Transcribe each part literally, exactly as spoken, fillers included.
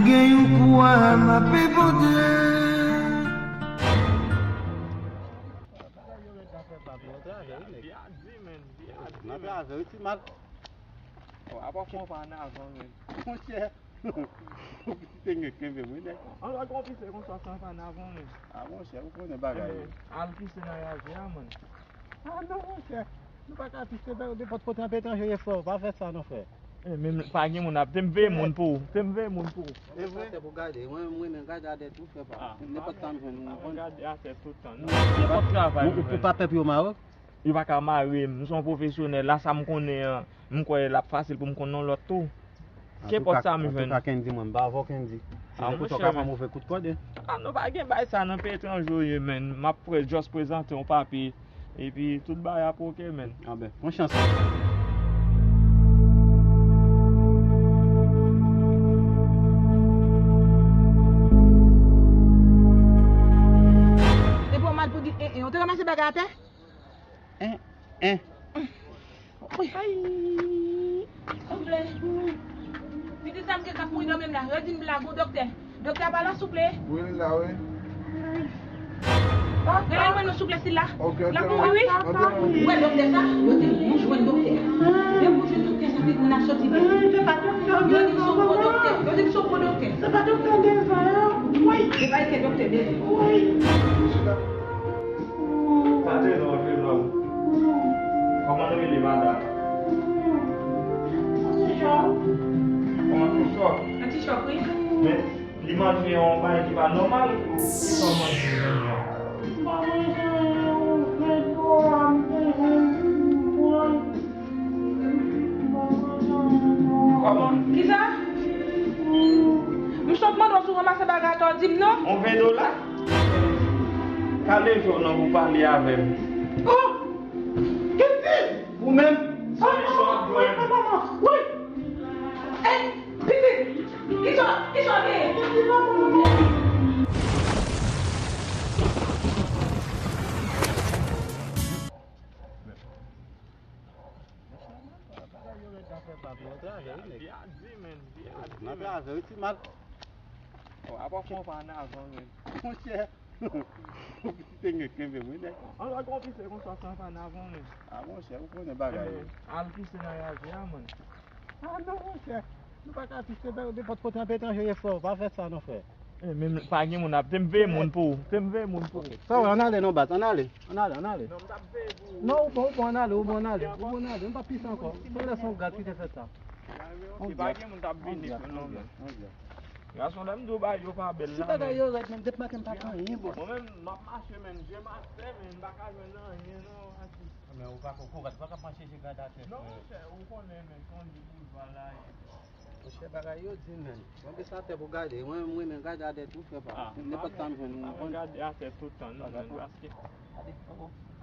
Gen yon kou a m ape pote. Nan travè, wi, ti mal. Apa fon pa nan avan, men. Monchè. Ou te gen kenbe mwen, nèg. An lòt konfisè konsa san pa nan avan, men. A, monchè, ou konnen bagay yo. Al pise nan raje a, man. A, non, monchè. Nou pa ka pise, men nenpòt kote anpe etranje ye, frè. Pa fè sa, non, frè. E, men pa gen moun ap, te m veye moun pou ou. Te m veye moun pou ou. E vre? Atè pou gade. Mwen, mwen, men gade atè tou, frè pa. Nenpòt sa m jwenn, mwen konn. Gade atè tout tan. Nenpòt travay. Ou pa pèp yo mare? Yo pa ka mare m. M se yon pwofesyonèl. La, sa m konnen an, m kwè l ap fasil pou m konn yon lòt tou. Kenpòt sa m jwenn. Antouka, Kendy, mwen, m pa avè w, Kendy. Si se pou sa, w ka pran move kout kòd, e. A, nou pa gen bay sa nan peyi etranje yo ye, men. M ap pre-, just prezante yon papye. Epi, tout bay ap oke, men. A ben, pran chans. Depi w mal pou di en, en, ou te ranmase bagay atè? En, en. Ay. Souple. Pitit sa m gen k ap mouri nan men m la. Yo di m la, gon doktè. Doktè a pa la, souple? Wi, li la, wi. Rele l mwen non, souple, si l la. Ok, ok. L ap mouri, wi. Ok. Ou wè doktè sa? Yo di m nou jwenn doktè a. Depi ou jwenn doktè sa, pitit mwen ap soti byen. Yo di m se yon bon doktè. Yo di m se yon bon doktè. Se pa doktè Deza, non? Wi. Se pa doktè Deza. Wi. Sa te non, te non. Kòman nou rele madanm? Ti chòk. Kòman ti chòk? Yon ti chòk, wi. Men li manje yon bagay ki pa nòmal. Kisa w manje jodi a? M pa manje anyen, m fè dlo a, m te jwenn. Kòman? Kisa? M sot mande w si w ranmase bagay atò, di m non. On ven dola? Ka leve w non pou pale avè m. Oh! Kendy! Ou menm, solisyon w ap jwenn. Wi! Ey, pitit! Kisa, kisa w genyen? Bagay yo rèd nan fè pa byen. Nan travè, wi, nèg. Nan travè, wi, ti mal. Apa fon pa nan avan, men. Monchè. Ou te gen kenbe mwen, nèg. An lòt konfisè konsa san pa nan avan, men. A, monchè, ou konnen bagay yo. Al pise nan raje a, man. A, non, monchè. Nou pa ka pise, men nenpòt kote anpe etranje ye, frè. Pa fè sa, non, frè. E, men pa gen moun ap, te m veye moun pou ou. Te m veye moun pou ou. Sa w, ann ale non, bat, ann ale. Ann ale, ann ale. Non, m t ap veye pou ou. Non, ou bon, ou bon, ann ale, ou bon, ann ale, ou bon, ann ale. M p ap pise ankò. Se lè se yon gad ki te fè sa. E pa gen moun t ap vini pou nou, men. Gason, lè m di w bagay yo pa bèl la, men. Si bagay yo rèd, men, depi maten m pa pran anyen, bò. Mwen menm, m ap mache, men, je m atè, men, m pa ka jwenn anyen, non, atis. Men ou pa ko-, kokorat, ou pa ka mache je gad atè, frè. Non, monchè, ou konnen, men, se yon lil boujwa la ye. Monchè, bagay yo di, men. Mwen vle sa atè pou gade. Mwen, mwen renmen gade atè tou, frè pa. Nenpòt sa m jwenn, mwen konn. Gade atè tout tan, non, men, paske.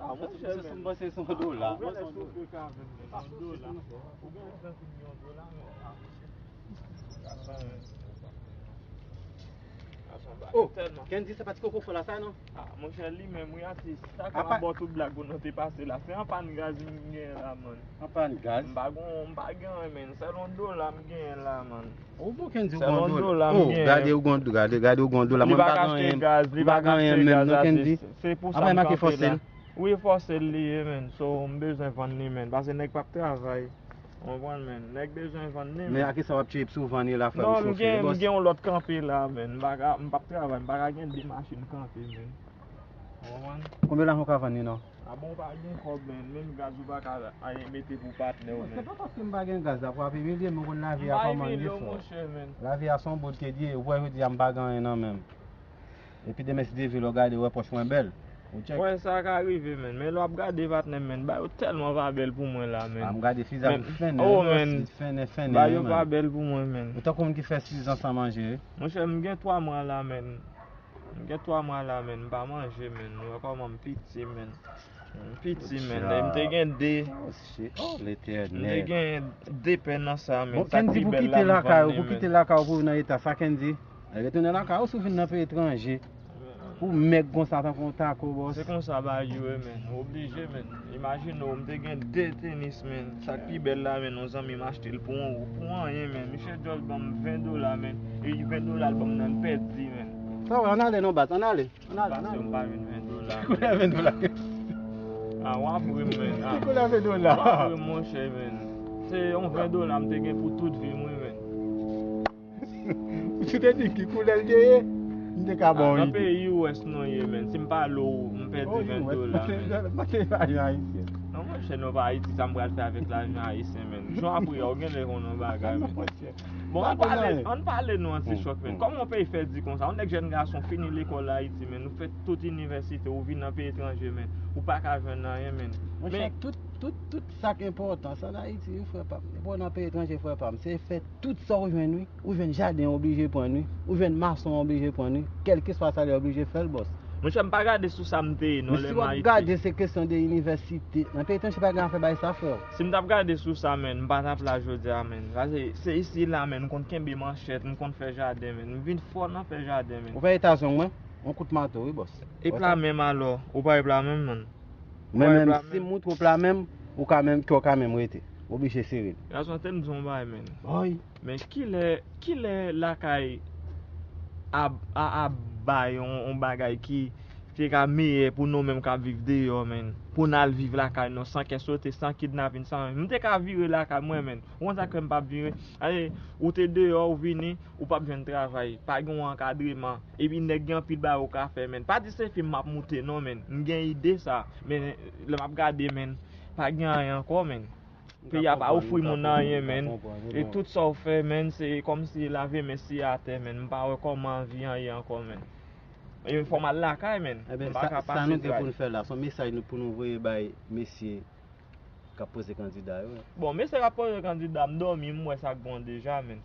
A, monchè, men. Mwen se yon dola. Ou genlè soufri ka avè m, men, yon dola. Ou genlè santi m yon dola, men. Oh, Kendy, se pa ti koko fò la sa, non? A, monchè, li menm, wi, atis. Sa k ap bò tout blag pou nou te pase la. Se anpàn gaz m gen la, man. Anpàn gaz? M pa gon, m pa gen anyen, men. Sèl yon dola m genyen la, man. Ou bon, Kendy, ou gon dola. Oh, gade, ou gon, gade, gade, ou gon dola. Mwen pa gen anyen. Li pa ka achte gaz, li pa ka achte gaz, atis. Se pou sa m kanpe la. Wi, fòse l li ye, men. So, m bezwen vann li, men. Paske nèg p ap travay. Ou konprann, men. Nèg bezwen vann li, men. Men a kisa w ap tchep si w vann li la, frè m, ou chofe? Non, m gen, m gen yon lòt kanpe la, men. M pa ka, m p ap travay, m pa ka gen de machin kanpe, men. Ou konprann? Konbyen lajan w ka vann li, non? A bon, ou pa gen kòb, men. Menm gaz ou pa ka al mete pou patnè w, men. Se pa paske m pa gen gaz la pou w ap imilye m, ou konn lavi a kòman l ye, frè. M pa imilye w, monchè, men. Lavi a se yon bout ke l ye, ou wè jodi a m pa gen anyen nan men m. Epi demen, si Dye vle, lè w gade, w wè pòch mwen bèl. Ou tchèk. Wè, sa ka rive, men. Men lè w ap gade patnè m, men, bagay yo tèlman pa bèl pou mwen la, men. A, m gade fiza m fènè, oh, men, fiza fènè, fènè, bagay yo pa bèl pou mwen, men. Ou tankou moun ki fè sizan san manje, wi. Monchè, m gen twa mwa la, men. M gen twa mwa la, men. M pa manje, men. Ou wè kòman m piti, men. M piti, men. M te gen de. Oh, Letènèl. M te gen de pè nan sa, men. Bon, Kendy, pou kite lakay ou, pou kite lakay ou pou vin nan eta sa, Kendy. Retounen lakay ou si w vin nan peyi etranje. Ou mèg konsa tankou yon tako, bòs. Se konsa bagay yo ye, men. Ou oblije, men. Imajine w, m te gen de tenis, men. Sa k pi bèl la, men, yon zanmi m achte l pou yon, pou anyen, men. Misye just ban m ven dola, men. E ven dola l ban m nan, l pèdi, men. Sa w, ann ale non, baz, ann ale. Ann ale, ann ale. M pa jwenn ven dola. Koulè ven dola. A, w ap ri m, men. A. Koulè ven dola. W ap ri m, monchè, men. Se yon ven dola m te gen pou tout vi m, wi, men. Ou te di ki koulè l te ye, m te ka ba w ide. Nan peyi U S nou ye, men. Si m pa lo w, m pèdi ven dola, men. Mwen se pa yon ayisyen. Non, monchè, nou pa Ayiti, sa m pral fè avèk lajan ayisyen, men. Jan apre a, ou genlè konn yon bagay, men. Bon, ann pale, ann pale nou an ti chòk, men. Kòman yon peyi fè di konsa? Yon nèg jèn gason fini lekòl Ayiti, men. Ou fè tout inivèsite, ou vin nan peyi etranje, men. Ou pa ka jwenn anyen, men. Monchè, tout, tout, tout sa k enpòtan, se ann Ayiti, wi, frè pa m. Depi w nan peyi etranje, frè pa m, se fè tout sa w jwenn, wi. Ou jwenn jaden, w oblije pran l, wi. Ou jwenn mason, w oblije pran l, wi. Kèlkeswa salè, w oblije fè l, bòs. Monchè, m pa gade sou sa m te ye, non, lè m Ayiti. Men si w ap gade, se kesyon de inivèsite. Nan peyi etranje, pa gen afè bay sa, frè. Si m t ap gade sou sa, men, m pa t ap la jodi a, men. Sa se, se isi la, men, m konn kenbe manchèt, m konn fè jaden, men. M vin fò nan fè jaden, men. Ou fè eta zong mwen? Yon kout mato, wi, bòs. E pla menm alò, ou pa e pla menm, men. Mwen menm, si m moutre w pla menm, ou ka menm, kè w ka menm rete. Oblije sere l. Gason, te m di w yon bagay, men. Boy. Men kilè, kilè lakay a, a, a bay yon, yon bagay ki te ka meyè pou nou menm k ap viv deyò, men. Pou n al viv lakay nou san kè sote, san kidnapin, san anyen. M te ka vire lakay mwen, men. Ou konn sa k fè m p ap vire? Ale, ou te deyò, ou vini, ou p ap jwenn travay. Pa gen yon ankadreman. Epi nèg gen anpil bagay ou ka fè, men. Pa di se fim m ap moute, non, men. M gen ide sa. Men, lè m ap gade, men, pa gen anyen ankò, men. Peyi a pa ofri moun anyen, men. E tout sa w fè, men, se kòmsi lave men siye atè, men. M pa wè kòman anvi an ye ankò, men. E fò m al lakay, men. M pa ka pase dray. Ebyen, sa, sa nou gen pou n fè la, se yon mesaj nou, pou nou voye bay mesye k ap poze kandida yo. Bon, mesye k ap poze kandida, m dòmi, m wè sa k bon deja, men.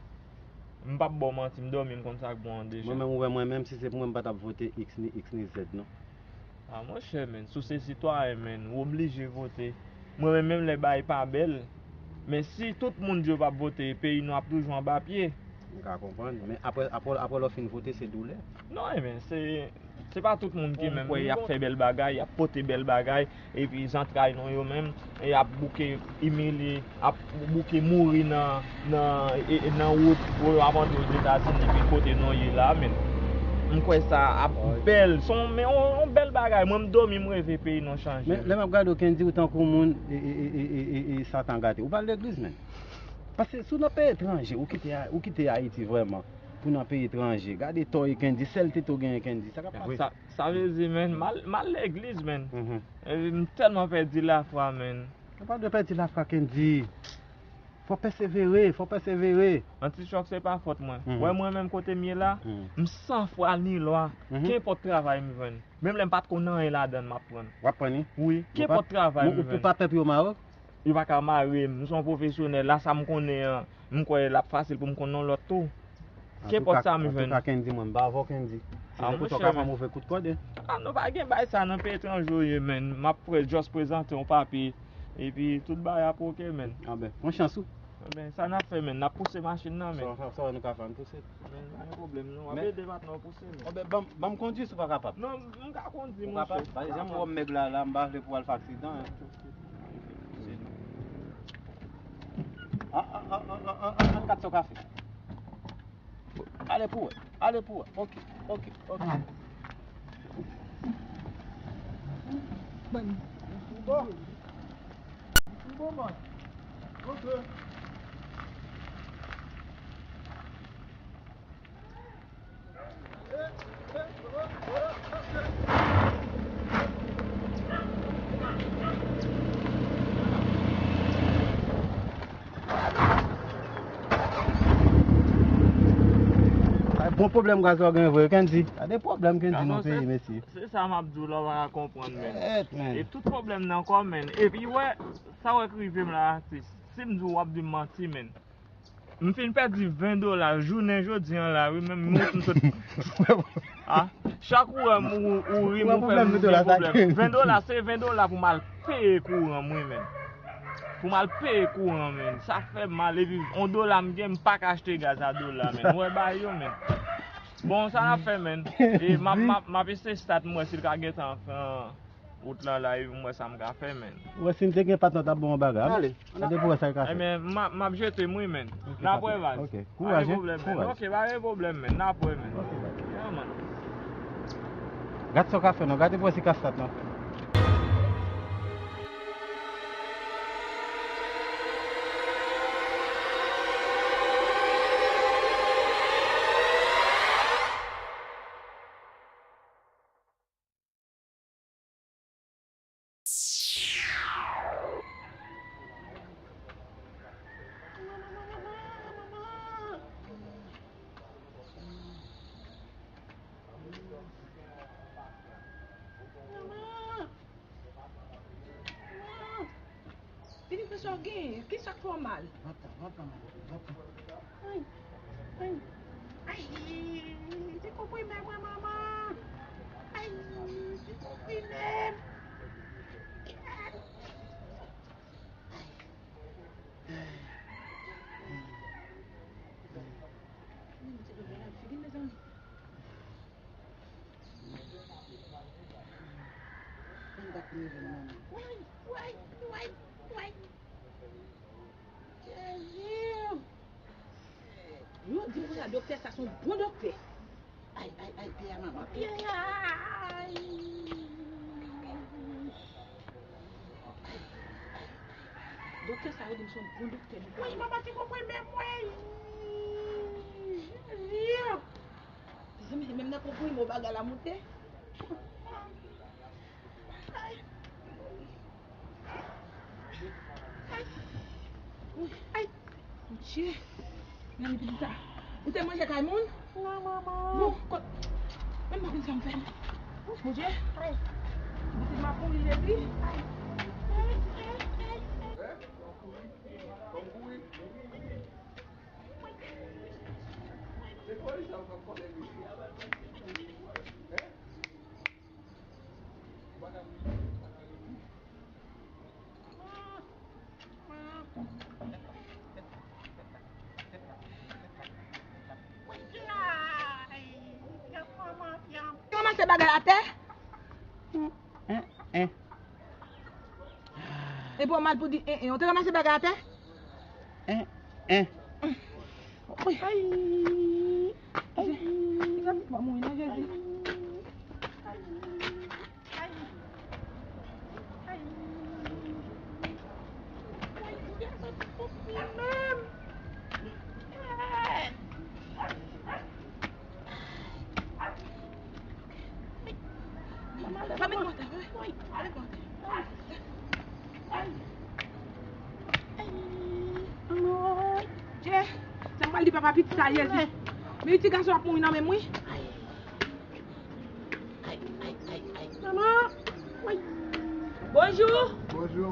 M p ap ba w manti, m dòmi, m konn sa k bon an deja. Mwen menm, ou wè mwen menm, si se pou mwen, m pa t ap vote X ni, X ni Z, non. A, monchè, men, si w se sitwayen, men, ou oblije vote. Mwen menm, menm lè bagay pa bèl, men si tout moun di yo p ap vote, peyi nou ap toujou anba pye. M ka konprann, men apre, apre, apre lè w fin vote, se doulè. Non, men, se, se pa tout moun ki menm kwè y ap fè bèl bagay, y ap pote bèl bagay, epi zantray nou yo menm, y ap bouke imilye, ap bouke mouri nan, nan, e, e, nan wout pou yo ap antre Ozetazini, epi kote nou ye la, men. M kwè sa ap bèl, se yon, men yon, yon bèl bagay. Mwen, m dòmi, m reve peyi nou chanje. Men, lè m ap gade w, Kendy, ou tankou moun, e, e, Satan gate. Ou pa al legliz, men. Paske si w nan peyi etranje, ou kite, ou kite Ayiti vrèman, pou nan peyi etranje. Gade tò e Kendy, sèl tete w genyen, Kendy. Sa k ap pase? Sa, sa vle di, men, m al, m al legliz, men. Mhm. E, m tèlman pèdi lafwa, men. Ou pa dwe pèdi lafwa, Kendy. Fò pèsevere, fò pèsevere. Anti chòk, se pa fòt mwen. Mhm. Wè mwen menm kote m ye la, mhm, m san fwa ni lwa. Mhm. Kenpòt travay m jwenn. Menm lè m pa t konn anyen ladan l, m ap pran. W ap pran li? Wi, kenpòt travay m jwenn. Ou pa pèp yo mare w? Yo pa ka mare m. M se yon pwofesyonèl. La sa m konnen an, m kwè l ap fasil pou m konn yon lòt tou. Kenpòt sa m jwenn. Antouka, Kendy, mwen, m pa avè w, Kendy. Se jan pou sa w ka pran move kout kòd, en. A, nou pa gen bay sa nan peyi etranje w ye, men. M ap fè, just prezante yon papye. Epi, tout bagay ap oke, men. Anben, pran chans ou. Anben, sa n ap fè, men? N ap pouse machin nan, men. Sa, sa, sa nou ka fè, ann pouse. Men, pa gen pwoblèm, non. W ap ede patnè w pouse, men. Anben, ban m, ban m kondui si w pa kapab. Non, m ka kondui, monchè. Ou kapab? Paske jan m wè w mèg la, la, m pa vle pou w al fè aksidan, en. An, an, an, an, an, an, an, gad sa w ka fè. Ale pou wè, ale pou wè. Ok, ok, ok. Bon. Bon, man. Ok. Ay, bon pwoblèm gaz w gen vre, Kendy. Gade pwoblèm Kendy nan peyi, mesye. Se sa m ap di w la, w pa ka konprann, men. Shit, man. E tout pwoblèm nan kò, men. Epi, wè, sa wè k rive m la, atis. Si m di w, w ap di m manti, men. M fin pèdi ven dola jounen jodi an la, wi, menm m sot. A, chak ou wè m, ou, ou ri m, ou fè m gen pwoblèm. Ven dola, se ven dola pou m al peye kouran m, wi, men. Pou m al peye kouran, men. Sa fè m mal, epi yon dola m gen, m pa ka achte gaz a dola, men. Ou wè bagay yo, men. Bon, sa n ap fè, menn. E m ap, m ap, m ap eseye stat m wè si l ka gentan fè wout lan la, epi m wè sa m ka fè, menn. Ou wè, si m te gen patnè, w t ap bon bagay. Ale. Gade pou wè sa l ka fè. Ebyen, m ap, m ap jete m wi, menn. N ap wè, baz. Ok. Kouraj, wi. Kouraj. Ok, pa gen pwoblèm, menn. N ap wè, menn. Ok, baz. Yeah, man. Gad sa w ka fè non. Gade pou wè si ka stat non. Manman! Manman! Vini pran sa w genyen. Ki sa k fè w mal? Vantan, vantan, manman, vantan. Ay, ay, ay. Ay, ti konprime mwen, manman. Ay, ti konprime m. Ay. Ay. Ay. Ay. Ay. Ann bat neve l, manman. Woy, woy, woy, woy. Jezi! Yo di m konsa doktè sa se yon bon doktè. Ay, ay, ay, pye a manman, pye a. Ay. Ay, ay, ay. Doktè sa yo di m se yon bon doktè. Woy, manman, ti konprime m, woy. Jezi! Mezanmi, menm nan konprime w bagay la moute. Ay. Ay. Ay. Bondye. Gade pitit sa. Ou te manje kay moun? Non, manman. Bon, kot. Menm pa konn sa m fè. Bondye. Ay. Pitit m ap mouri, Jezi. Ay. Ay, ay, ay, ay. Ranmase bagay atè. Epi w mal pou di en, en. Ou te ranmase bagay atè? En, en. Ay. Ay. Pitit mwen mouri nan Jezi. Ay. Ay. Ay. Ay. Dye, sa m pral di papa pitit sa, Jezi. Men ti gason ap mouri nan men m, wi. Manman, wi. Bonjou. Bonjou.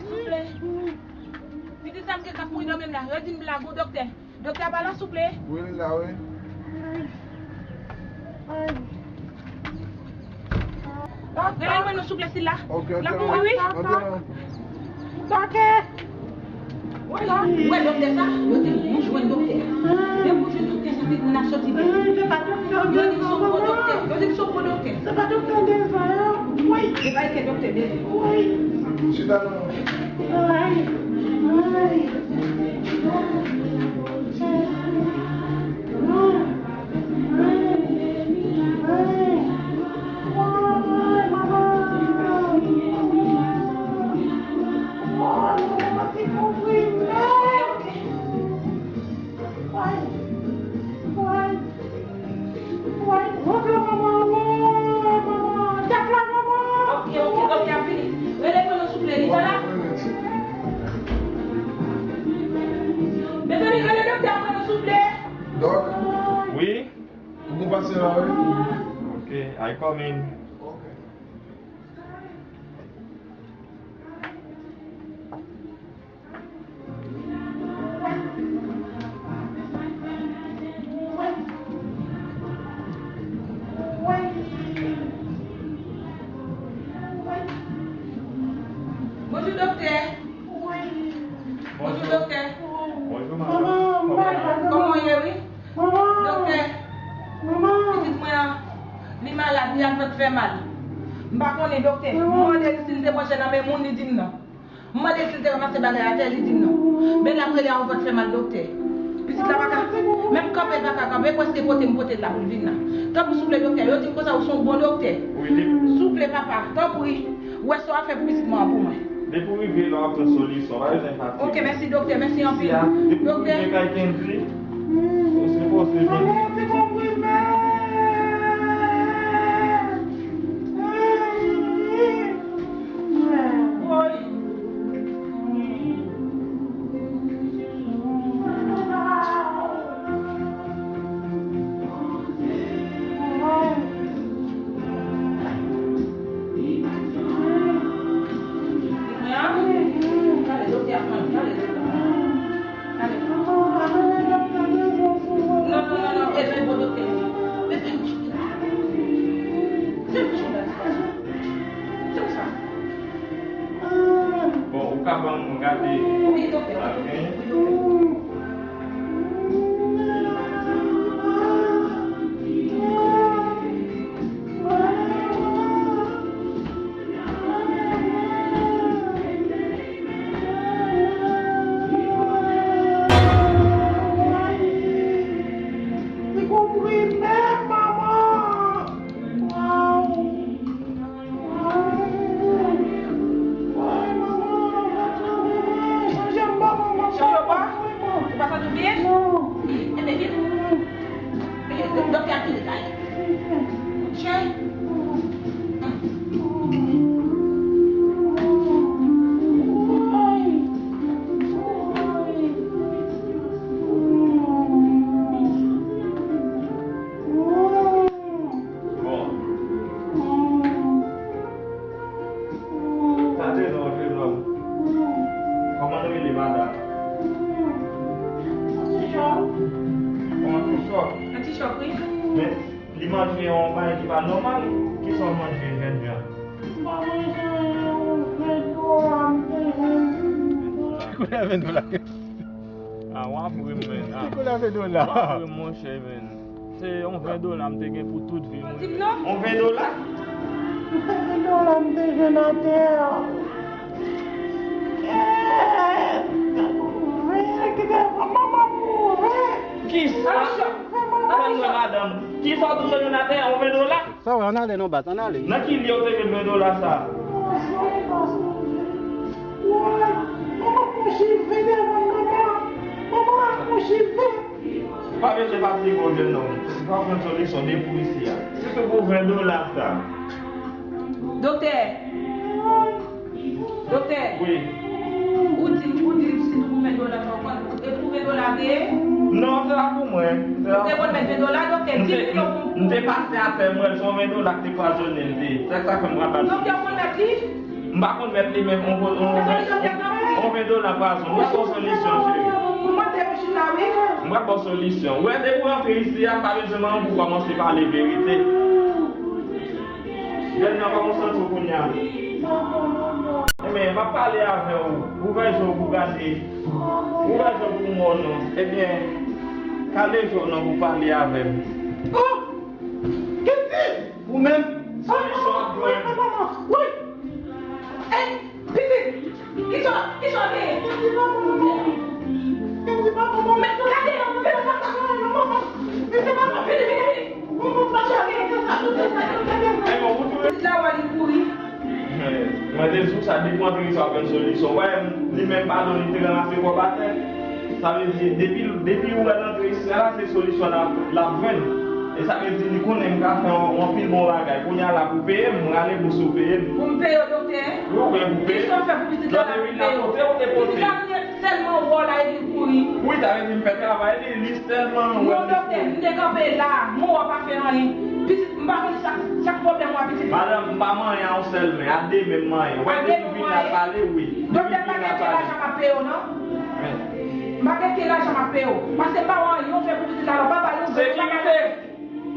Souple. Pitit sa m gen k ap mouri nan men m la. Yo di m la gon doktè. Doktè a pa la, souple? Wi, li la, wi. Rele l mwen non, souple, si l la. Ok, ok. L ap mouri, wi. Ok, non. Doktè! Ou wè doktè sa? Yo di nou jwenn doktè. Depi ou jwenn doktè sa, pitit mwen ap soti byen. Yo di m se yon bon doktè. Yo di m se yon bon doktè. Se pa doktè Deza, non? Wi. Se pa doktè Deza. Wi. Chita non. Ay, ay. Ok, ok, doktè ap vini. Rele mwen non, souple, li pa la. Mezanmi, rele doktè a mwen non, souple. Dòk. Wi. Ou gon pasyan la, wi. Ok, I coming. Ok. Bonjou, doktè. Bonjou, doktè. Bonjou, manman. Kòman w ye, wi? Doktè, Malad, li al vant fè mal. M pa konnen, doktè. M mande l si l te pran jèn nan men moun, li di m non. M mande l si l te ranmase bagay atè, li di m non. Men l ap rele a yon vant fè mal, doktè. Pitit la pa ka, menm kanpe l pa ka kanpe, prèske kote m pote l la pou l vin la. Tanpri, souple, doktè. Yo di m konsa, ou se yon bon doktè. Souple, papa, tanpri. Wè sa w ap fè pou pitit mwen an pou mwen. Depi w rive la, w ap jwenn solisyon. Pa bezwen fatige. Ok, mèsi, doktè. Mèsi anpil. Doktè. Depi w rive kay Kendy, ou sipoze vin. Maman, te konprimè. Woy. Bon, ou ka ban m gade. Wi, doktè. Wi, doktè. Li konprimè, manman. Waw. Chanje w pa? Ou pa santi w byen? Non. Enben, vin. Doktè a kite kay. Chè. Bon. Sa te non, te non. Kòman nou rele madanm? Yon ti chòk. Yon ti chòk? Yon ti chòk, wi. Men, li manje yon bagay ki pa nòmal. Kisa w manje jodi a? M pa manje yon ven dola, m te jwenn. Koulè ven dola. Ah, w ap ri m, men. Ah. Ki koulè ven dola? W ap ri m, monchè, men. Se yon ven dola m te gen pou tout vi m. Di m non. Yon ven dola? Yon ven dola m te jwenn atè a. Ven, kite manman m mouri. Kisa? Tann mwen, madanm. Kisa w te jwenn atè a, yon ven dola? Sa w wè, ann ale non, bat, ann ale. Nan ki lye w te jwenn ven dola sa? Manman, manman, manman, manman, manman, manman. Pa bezwen fatige w, jennonm. W ap jwenn solisyon depi w isi a. Sitou pou ven dola sa. Doktè. Doktè. Wi. Ou di, ou di si nou pou ven dola sa, ou konn, e pou ven dola te ye? Non, se pa pou mwen. Se pa pou mwen. Ou te konn mèt ven dola, doktè, di m yo pou. M te pase atè, m wè se yon ven dola ki te pwazonnen l te ye. Se sa k fè m pral bat solisyon. Doktè, ou konn mèt li? M pa konn mèt li, men on, on, on, on ven dola pwazon. M pral ba w solisyon, cheri. M pral ba w solisyon. Ou wè, depi w rantre isi a, m pa bezwen manman pou w kòmanse pale verite. Jèn nan, kòman w santi w kounye a? Enben, m ap pale avè w. Ouvè je w pou w gade. Ouvè je w pou w wè w non. Ebyen, kale je w non pou w pale avè m. Oh! Kendy! Ou menm, solisyon ap jwenn. Wi! Ey, pitit! Kisa, kisa w genyen? Kendy pa bon, manman. Men gade, men gade, men gade, vini, vini, vini. Pitit la wè li kouri. Mwen te di w sa, depi w antre isit w ap jwenn solisyon. Ou wè, li menm pa dòmi, li te ranmase kòb atè. Sa vle di, depi, depi ou wè l antre isit la, se solisyon l ap, l ap jwenn. E sa vle di, li konnen m ka fè yon, yon pil bon bagay. Kounye a la pou peye m, m rale bous ou peye m. Pou m peye w, doktè? Wi, ou gen pou peye m. Kisa w fè pou pitit la la pou peye w? Pitit la vin sèlman wè w la epi l kouri. Wi, sa vle di m fè travay li, li sèlman wè m. Non, doktè, m te kanpe la, mwen wè w pa fè anyen. Pitit, m pa konn chak, chak pwoblèm w a pitit la. Madanm, m pa manyen a yon sèl men, a de men m manyen. Ou wè, depi vin la pale, wi. Doktè, m pa gen lajan m ap peye w, non. M pa gen lajan m ap peye w. Paske m pa wè anyen w fè pou pitit la, non. Ou pa ba l yon grenn,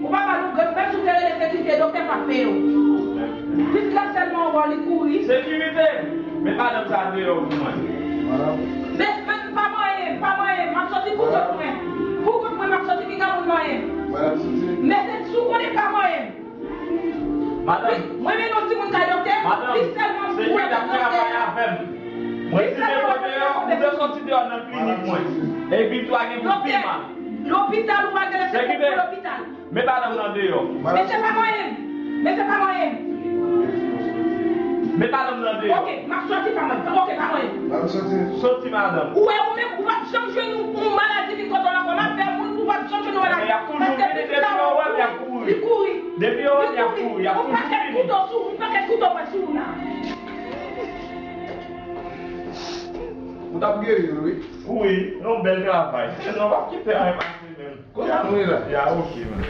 ou pa ba l yon grenn, menm si w te rele sekirite, doktè p ap peye w. Pitit la sèlman wè w, li kouri. Sekirite? Met madanm sa deyò pou mwen. Men, men, m pa manyen, m pa manyen, m ap soti pou kont mwen. Pou kont mwen, m ap soti, ki granmoun manyen m. Men se si w konnen m pa manyen m. Nan klinik mwen. Epi tou a gen pou piman. Lopital, ou pa gen lè se pou lopital. Men madanm nan deyò. Men se pa mwen menm. Men se pa mwen menm. Men madanm nan deyò. Ok, m ap soti pa mwen. Ok, pa mwen menm. Soti madanm. Ou wè ou menm, ou p ap janm jwenn yon, yon maladi vin kote w ankò. M ap fè moun, ou p ap janm jwenn yon maladi. Y ap toujou vini, depi yo wè m, y ap kouri. Li kouri. Depi yo wè m, y ap kouri. Y ap toujou vini. Yon pakèt kouto sou, yon pakèt kouto pran sou ou la. Ou t ap geri l, wi. Wi, yon bèl travay. Non, w ap kite anyen pase menm. Kote nou ye la? Ya, ok, man.